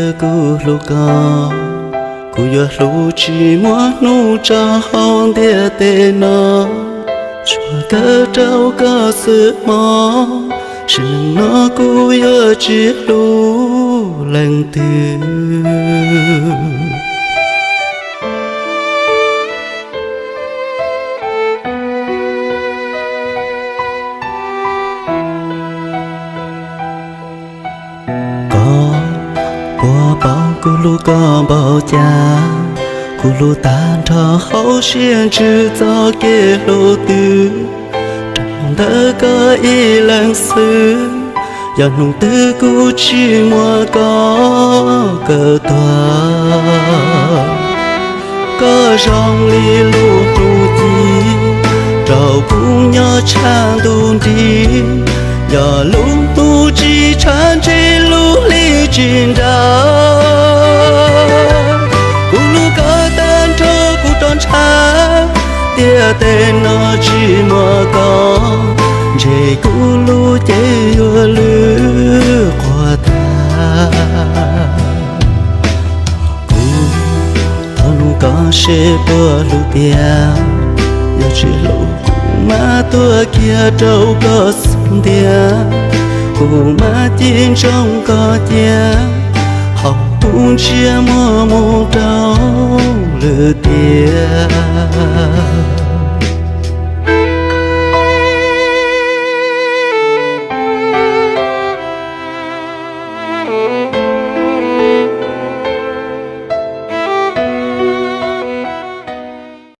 Kuv hlub koj, kuv yuav hlub tsis muaj hnub tso hauv ntiaj teb no, tsuas kawm rau koj xwb mog, sim neej no kuv yuav tsis hlub leej twg. Koj puas paub kuv hlub koj npaum cas? Kuv hlub tag nrho hauv siab ntsws txoj kev hlub twg, rau ntawm koj ib leeg xwb. Yog hnub twg kuv tsis muaj koj kawm tuag, koj zoo li lub hnub ci rau kuv nyob tshaj ntuj nrig. Yog lub hnub tsis tshav ntseg lub hli tsis nrau, kuv hlub koj tag nrho kuv rov ntshaw, ntiaj teb no tsis muaj koj, ntshe kuv lub cev yuav lwj quas tag. Kuv thov nug koj seb puas hlub tiag, yog tsis hlub kuv mam tuag kiag rau koj xub ntiag. Kuv mam cim ntsoov koj cia, hauv kuv ntsiab muaj mus rau lwm tiam.